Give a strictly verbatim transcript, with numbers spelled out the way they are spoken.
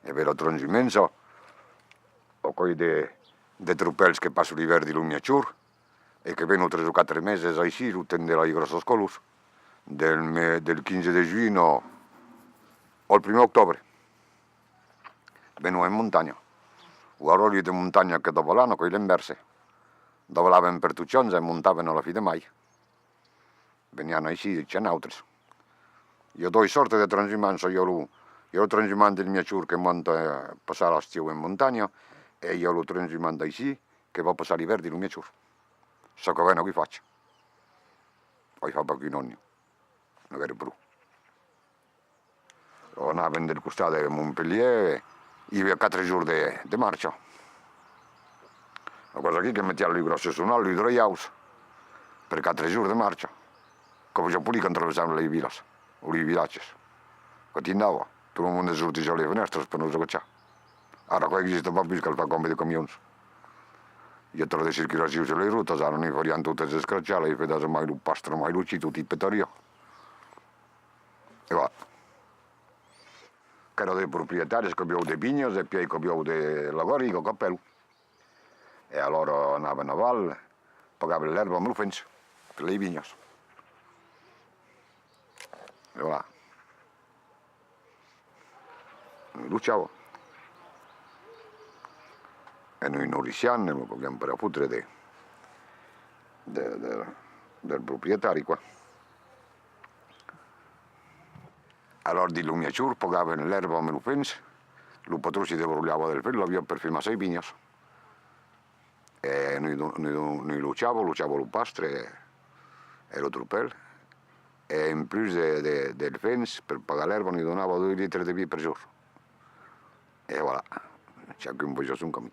E ben, la transumància, aquò's de, de tropèls que passa l'ivèrn dins lo Miègjorn e que venon tres o quatre meses aicí, lo temps de las gròssas còlas, del me-, del quinze de junh al, al primièr octobre. Venon en montanha. O auròri de montanha que davalan, aquò's l'invèrse. Davalavan per totjorn e montavan a la fin de mai. Venián aicí, chas nautres. I a doas sòrtas de transumança. I a lo, i a lo transhumant del Miègjorn que monta, eh, passar l'estiu en montanha, e i a lo transhumant d'aicí que va passar l'ivèrn dins lo Miègjorn. Çò qu'avèm aquí fach. Ai fach pas qu'un an, n'aguère pro. Anàvem del costat de Montpelhièr, i aviá quatre jorns de, de marcha. Aquò's aquí que metián los gròsses sonals, los draiaus, per quatre jorns de marcha. Coma ja podián traversar las vilas, o los vilatges. Que tindava, tot lo monde sortís a las fenèstras per nos agachar. Ara, aquò exista pas pus, cal far coma de camions. I a tròp de circulacion sus las rotas, ara ne farián totes escrachats, las fedas mai lo pastre, mai lo chic, tot i petariá. E va. Qu'èra de proprietaris qu'avián de vinhas, e pièi qu'avián de la garriga, capèl. E alòra anavan aval, pagavan l'èrba amb lo fems, per las vinhas. E voilà. Nos luchava. E nos noirissiam, e nos podiam pas fotre de, de, de, del proprietari, quoi. Alòrs, dins lo miègjorn, pagavan l'èrba amb lo fems, lo patron se desbrolhava del fems, l'aviá per femar sas vinhas. E nos, nos, nos luchava, luchava lo pastre e lo tropèl. E en plus de, de, del fems, per pagar l'èrba, nos donava dos litres de vin per jorn. E voilà, chacun fasiá son camin.